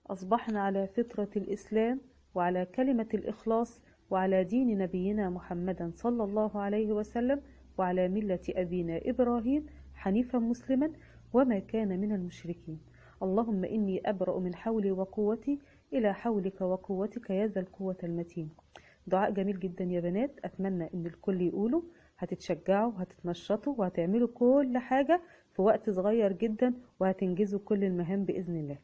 أصبحنا على فطرة الإسلام وعلى كلمة الإخلاص وعلى دين نبينا محمد صلى الله عليه وسلم وعلى ملة أبينا إبراهيم حنيفا مسلما وما كان من المشركين. اللهم إني أبرأ من حولي وقوتي إلى حولك وقوتك يا ذا القوة المتين. دعاء جميل جدا يا بنات، أتمنى إن الكل يقوله. هتتشجعوا وهتتنشطوا وهتعملوا كل حاجة في وقت صغير جدا وهتنجزوا كل المهام بإذن الله.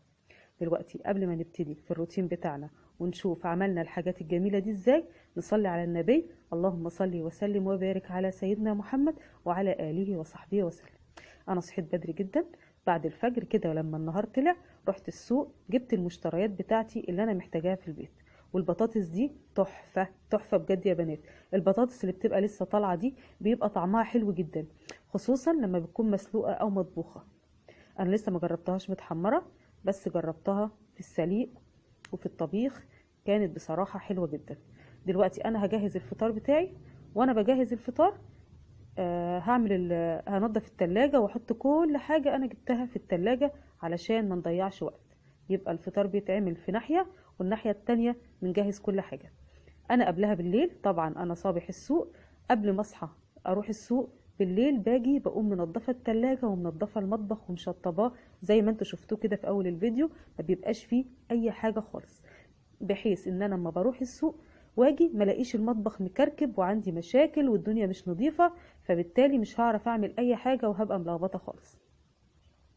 دلوقتي قبل ما نبتدي في الروتين بتاعنا ونشوف عملنا الحاجات الجميلة دي ازاي، نصلي على النبي. اللهم صل وسلم وبارك على سيدنا محمد وعلى آله وصحبه وسلم. أنا صحيت بدري جدا بعد الفجر كده، لما النهار طلع رحت السوق جبت المشتريات بتاعتي اللي أنا محتاجاها في البيت. والبطاطس دي تحفة تحفة بجد يا بنات. البطاطس اللي بتبقى لسه طالعة دي بيبقى طعمها حلو جدا، خصوصا لما بتكون مسلوقة أو مطبوخة. أنا لسه ما جربتهاش متحمرة، بس جربتها في السليق وفي الطبيخ، كانت بصراحة حلوة جدا. دلوقتي أنا هجهز الفطار بتاعي، وأنا بجهز الفطار هعمل هنضف التلاجة واحط كل حاجة أنا جبتها في التلاجة علشان ما نضيعش وقت. يبقى الفطار بيتعمل في ناحية والناحية التانية بنجهز كل حاجة. أنا قبلها بالليل طبعا أنا صابح السوق، قبل ما أصحى أروح السوق بالليل باجي بقوم منضفة التلاجة ومنضفة المطبخ ومشطباه زي ما انتوا شفتوه كده في أول الفيديو، ما بيبقاش فيه أي حاجة خالص، بحيث إن أنا لما بروح السوق واجي ما الاقيش المطبخ مكركب وعندي مشاكل والدنيا مش نظيفة، فبالتالي مش هعرف أعمل أي حاجة وهبقى ملخبطة خالص.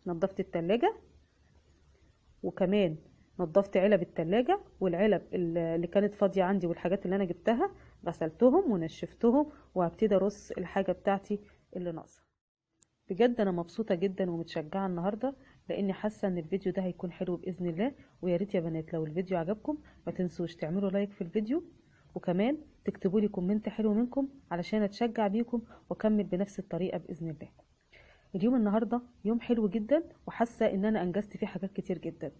نضفت التلاجة وكمان نضفت علب التلاجة، والعلب اللي كانت فاضية عندي والحاجات اللي أنا جبتها غسلتهم ونشفتهم، وهبتدي أرص الحاجة بتاعتي اللي ناقصة. بجد أنا مبسوطة جدا ومتشجعة النهاردة، لأني حاسة إن الفيديو ده هيكون حلو بإذن الله. ويا ريت يا بنات لو الفيديو عجبكم ما تنسوش تعملوا like في الفيديو، وكمان تكتبوا لي comment حلو منكم علشان أتشجع بيكم وأكمل بنفس الطريقة بإذن الله. اليوم النهاردة يوم حلو جدا، وحاسة إن أنا أنجزت فيه حاجات كتير جدا،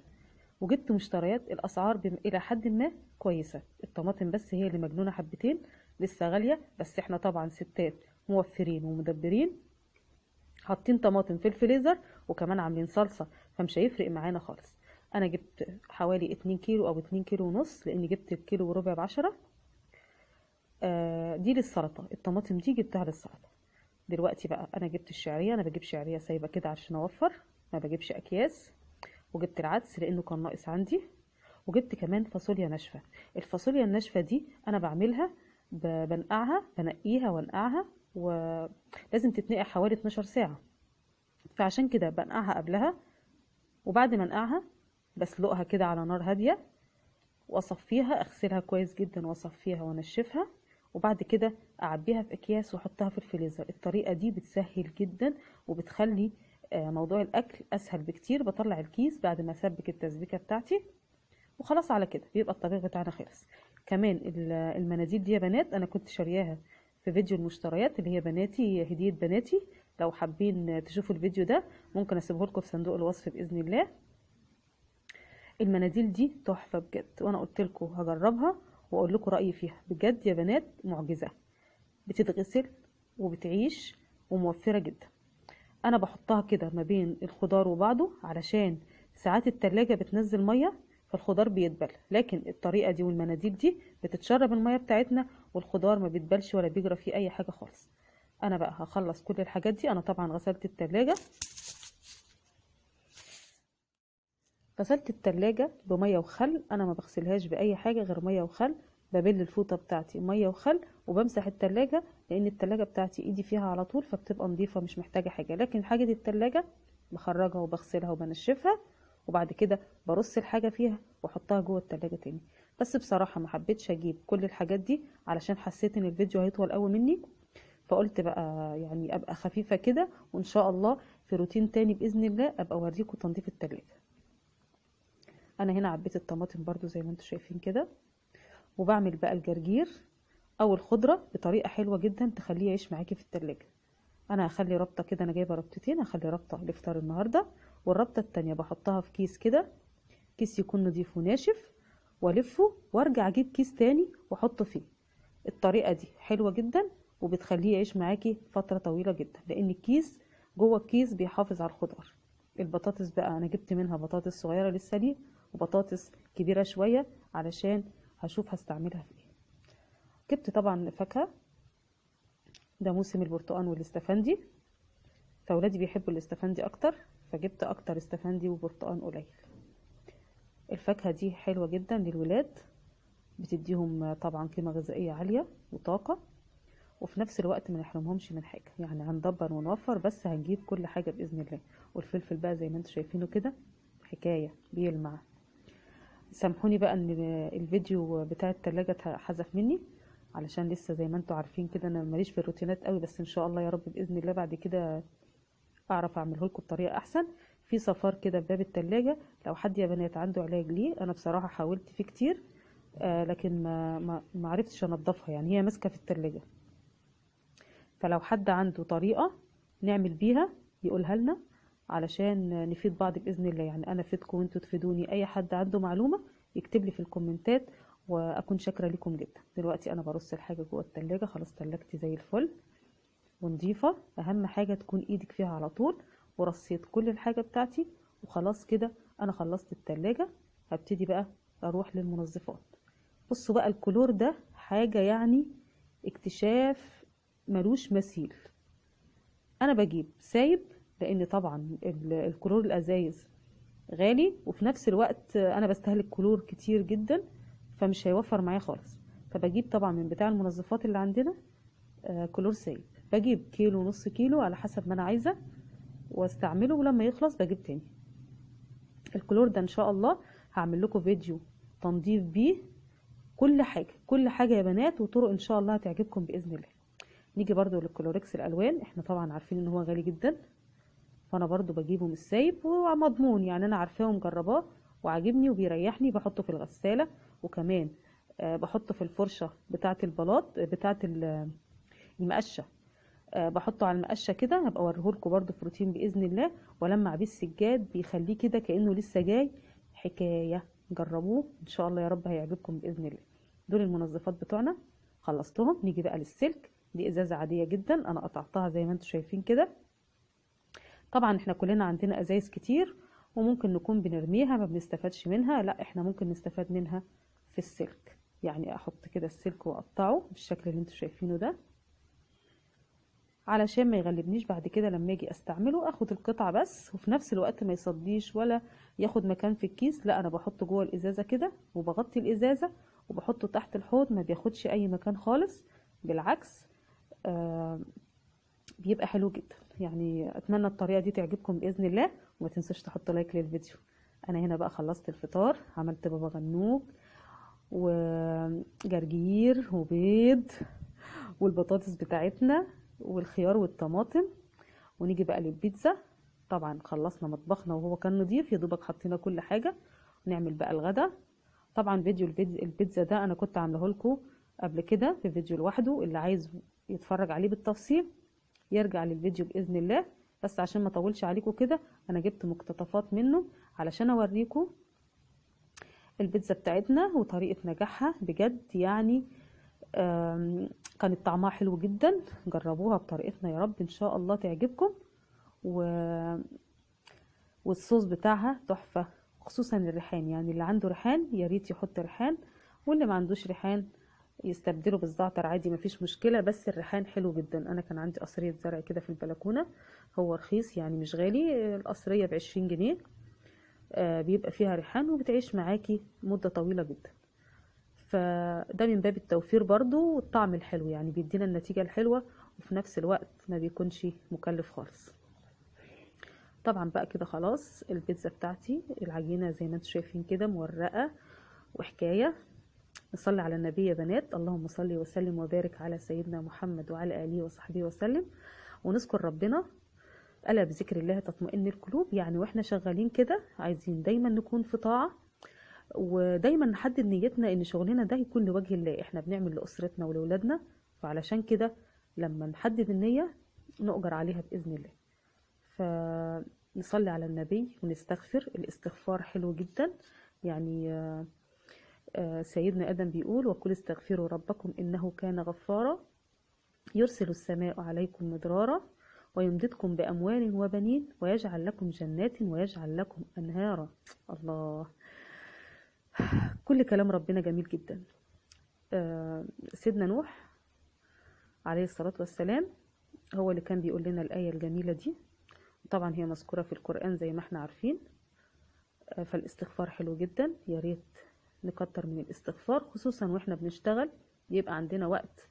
وجبت مشتريات الأسعار إلى حد ما كويسة. الطماطم بس هي اللي مجنونة حبتين، لسه غالية، بس احنا طبعا ستات موفرين ومدبرين، حاطين طماطم في الفريزر وكمان عاملين صلصة، فمش هيفرق معانا خالص. أنا جبت حوالي 2 كيلو أو 2 كيلو ونص، لأن جبت الكيلو وربع ب10. دي للسلطة، الطماطم دي جبتها للسلطة. دلوقتي بقى أنا جبت الشعرية، أنا بجيب شعرية سايبة كده عشان أوفر، ما بجيبش أكياس. وجبت العدس لأنه كان ناقص عندي، وجبت كمان فاصوليا ناشفة. الفاصوليا الناشفة دي أنا بعملها بنقعها، بنقيها وانقعها، ولازم تتنقع حوالي 12 ساعة، فعشان كده بنقعها قبلها، وبعد ما انقعها بسلقها كده على نار هادية واصفيها، اغسلها كويس جدا واصفيها وانشفها، وبعد كده اعبيها في اكياس واحطها في الفريزر. الطريقة دي بتسهل جدا وبتخلي موضوع الاكل اسهل بكتير. بطلع الكيس بعد ما اسبك التسبيكة بتاعتي وخلاص، على كده بيبقى الطبيخ بتاعنا خلص. كمان المناديل دي يا بنات انا كنت شارياها في فيديو المشتريات اللي هي بناتي، هدية بناتي. لو حابين تشوفوا الفيديو ده ممكن اسيبه لكم في صندوق الوصف باذن الله. المناديل دي تحفة بجد، وانا قلت لكم هجربها واقول لكم رأيي فيها. بجد يا بنات معجزة، بتتغسل وبتعيش وموفرة جدا. انا بحطها كده ما بين الخضار وبعضه علشان ساعات التلاجة بتنزل مية فالخضار بيدبل، لكن الطريقة دي والمناديل دي بتتشرب المية بتاعتنا والخضار ما بيدبلش ولا بيجرى فيه اي حاجة خالص. انا بقى هخلص كل الحاجات دي. انا طبعا غسلت التلاجة، غسلت التلاجة بمية وخل، انا ما بغسلهاش باي حاجة غير مية وخل. ببل الفوطة بتاعتي مية وخل وبمسح التلاجة، لان التلاجة بتاعتي ايدي فيها على طول فبتبقى نظيفة مش محتاجة حاجة. لكن حاجة التلاجة بخرجها وبغسلها وبنشفها، وبعد كده برص الحاجة فيها واحطها جوه التلاجة تاني. بس بصراحة ما حبيتش اجيب كل الحاجات دي علشان حسيت ان الفيديو هيطول قوي مني، فقلت بقى يعني ابقى خفيفة كده، وان شاء الله في روتين تاني باذن الله ابقى اوريكم تنظيف التلاجة. انا هنا عبيت الطماطم برضو زي ما انتم شايفين كده، وبعمل بقى الجرجير او الخضرة بطريقة حلوة جدا تخليه يعيش معاكي في التلاجة. انا هخلي ربطة كده، انا جايبة ربطتين، هخلي ربطة لفطار النهاردة، والربطة التانية بحطها في كيس كده، كيس يكون نضيف وناشف، والفه وارجع اجيب كيس تاني واحطه فيه. الطريقة دي حلوة جدا وبتخليه يعيش معاكي فترة طويلة جدا، لان الكيس جوه الكيس بيحافظ على الخضار. البطاطس بقى انا جبت منها بطاطس صغيرة لسه لي، وبطاطس كبيرة شوية علشان هشوف هستعملها في ايه. جبت طبعا فاكهة، ده موسم البرتقال والاستفندي، فاولادي بيحبوا الاستفندي اكتر، فجبت اكتر استفندي وبرتقال قليل. الفاكهة دي حلوة جدا للولاد، بتديهم طبعا قيمة غذائية عالية وطاقة، وفي نفس الوقت ما نحرمهمش من حاجة، يعني هندبر ونوفر بس هنجيب كل حاجة بإذن الله. والفلفل بقى زي ما انتم شايفينه كده حكاية بيلمع. سامحوني بقى ان الفيديو بتاع التلاجة اتحذف مني، علشان لسه زي ما انتم عارفين كده انا ماليش في الروتينات قوي، بس ان شاء الله يا رب بإذن الله بعد كده اعرف اعمله لكم بطريقة احسن. في صفار كده في باب التلاجة، لو حد يا بنات عنده علاج ليه، انا بصراحة حاولت فيه كتير لكن ما عرفتش انضفها، يعني هي ماسكة في التلاجة. فلو حد عنده طريقة نعمل بيها يقولها لنا علشان نفيد بعض بإذن الله، يعني أنا أفيدكم وانتوا تفيدوني. أي حد عنده معلومة يكتب لي في الكومنتات وأكون شاكرة لكم جدا. دلوقتي أنا برص الحاجة جوه التلاجة، خلاص تلاجتي زي الفل ونضيفة، أهم حاجة تكون إيدك فيها على طول. ورصيت كل الحاجة بتاعتي وخلاص كده أنا خلصت التلاجة. هبتدي بقى أروح للمنظفات. بصوا بقى الكلور ده حاجة يعني اكتشاف ملوش مثيل. انا بجيب سايب لان طبعا الكلور الازايز غالي، وفي نفس الوقت انا بستهلك كلور كتير جدا فمش هيوفر معايا خالص. فبجيب طبعا من بتاع المنظفات اللي عندنا كلور سايب، بجيب كيلو ونص كيلو على حسب ما انا عايزه واستعمله، ولما يخلص بجيب تاني. الكلور ده ان شاء الله هعمل لكم فيديو تنظيف بيه كل حاجة، كل حاجة يا بنات، وطرق ان شاء الله هتعجبكم باذن الله. نيجي برضو للكلوركس الالوان، احنا طبعا عارفين ان هو غالي جدا، فانا برضو بجيبه من السايب ومضمون، يعني انا عارفاه ومجرباه وعاجبني وبيريحني. بحطه في الغسالة، وكمان بحطه في الفرشة بتاعه البلاط بتاعه المقشه، بحطه على المقشه كده، هبقى اوريهولكوا برضو في روتين باذن الله. ولمع بيه السجاد بيخليه كده كانه لسه جاي، حكاية. جربوه ان شاء الله يا رب هيعجبكم باذن الله. دول المنظفات بتوعنا خلصتهم. نيجي بقى للسلك. دي ازازة عادية جدا انا قطعتها زي ما انتم شايفين كده. طبعا احنا كلنا عندنا ازايز كتير وممكن نكون بنرميها ما بنستفادش منها، لا احنا ممكن نستفاد منها في السلك. يعني احط كده السلك واقطعه بالشكل اللي انتم شايفينه ده علشان ما يغلبنيش بعد كده لما اجي استعمله، اخد القطعة بس، وفي نفس الوقت ما يصديش ولا ياخد مكان في الكيس، لا انا بحطه جوه الازازه كده وبغطي الازازه وبحطه تحت الحوض، ما بياخدش اي مكان خالص، بالعكس بيبقى حلو جدا. يعني اتمنى الطريقة دي تعجبكم باذن الله، وما تنسوش تحطوا like للفيديو. انا هنا بقى خلصت الفطار، عملت بابا غنوج وجرجير وبيض والبطاطس بتاعتنا والخيار والطماطم. ونيجي بقى للبيتزا. طبعا خلصنا مطبخنا وهو كان نضيف، يا دوبك حطينا كل حاجة. نعمل بقى الغدا. طبعا فيديو البيتزا ده انا كنت عامله لكم قبل كده في فيديو لوحده، اللي عايز يتفرج عليه بالتفصيل يرجع للفيديو باذن الله. بس عشان ما اطولش عليكم كده انا جبت مقتطفات منه علشان اوريكم البيتزا بتاعتنا وطريقه نجاحها بجد. يعني كانت طعمها حلو جدا، جربوها بطريقتنا يا رب ان شاء الله تعجبكم. والصوص بتاعها تحفة، خصوصا الريحان، يعني اللي عنده ريحان يا ريت يحط ريحان، واللي ما عندوش ريحان يستبدله بالزعتر عادي مفيش مشكلة، بس الريحان حلو جدا. انا كان عندي قصريه زرع كده في البلكونه، هو رخيص يعني مش غالي، القصريه ب20 جنيه، بيبقى فيها ريحان وبتعيش معاكي مده طويلة جدا. فده من باب التوفير برضو والطعم الحلو، يعني بيدينا النتيجة الحلوة وفي نفس الوقت ما بيكونش مكلف خالص. طبعا بقى كده خلاص البيتزا بتاعتي العجينة زي ما انتم شايفين كده مورقه وحكاية. نصلي على النبي يا بنات، اللهم صل وسلم وبارك على سيدنا محمد وعلى اله وصحبه وسلم. ونذكر ربنا، الا بذكر الله تطمئن القلوب. يعني واحنا شغالين كده عايزين دايما نكون في طاعة، ودايما نحدد نيتنا ان شغلنا ده يكون لوجه الله، احنا بنعمل لاسرتنا ولولادنا، فعلشان كده لما نحدد النية نؤجر عليها باذن الله. فنصلي على النبي ونستغفر، الاستغفار حلو جدا. يعني سيدنا آدم بيقول وقل استغفروا ربكم إنه كان غفارا يرسل السماء عليكم مدرارا ويمددكم بأموال وبنين ويجعل لكم جنات ويجعل لكم أنهارا. الله، كل كلام ربنا جميل جدا. سيدنا نوح عليه الصلاة والسلام هو اللي كان بيقول لنا الآية الجميلة دي، طبعا هي مذكورة في القرآن زي ما احنا عارفين. فالاستغفار حلو جدا، يا ريت نكتر من الاستغفار، خصوصا واحنا بنشتغل بيبقى عندنا وقت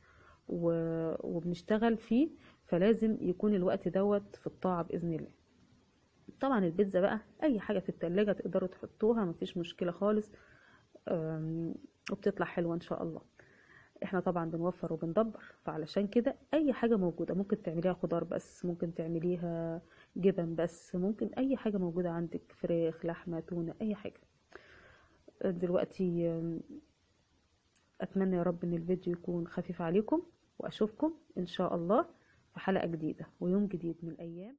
وبنشتغل فيه، فلازم يكون الوقت دوت في الطاعة بإذن الله. طبعا البيتزا بقى أي حاجة في التلاجة تقدروا تحطوها، مفيش مشكلة خالص، وبتطلع حلوة إن شاء الله. احنا طبعا بنوفر وبندبر، فعلشان كده اي حاجة موجودة ممكن تعمليها خضار بس، ممكن تعمليها جبن بس، ممكن اي حاجة موجودة عندك، فراخ، لحمة، تونة، اي حاجة. دلوقتي اتمنى يا رب ان الفيديو يكون خفيف عليكم، واشوفكم ان شاء الله في حلقة جديدة ويوم جديد من الايام.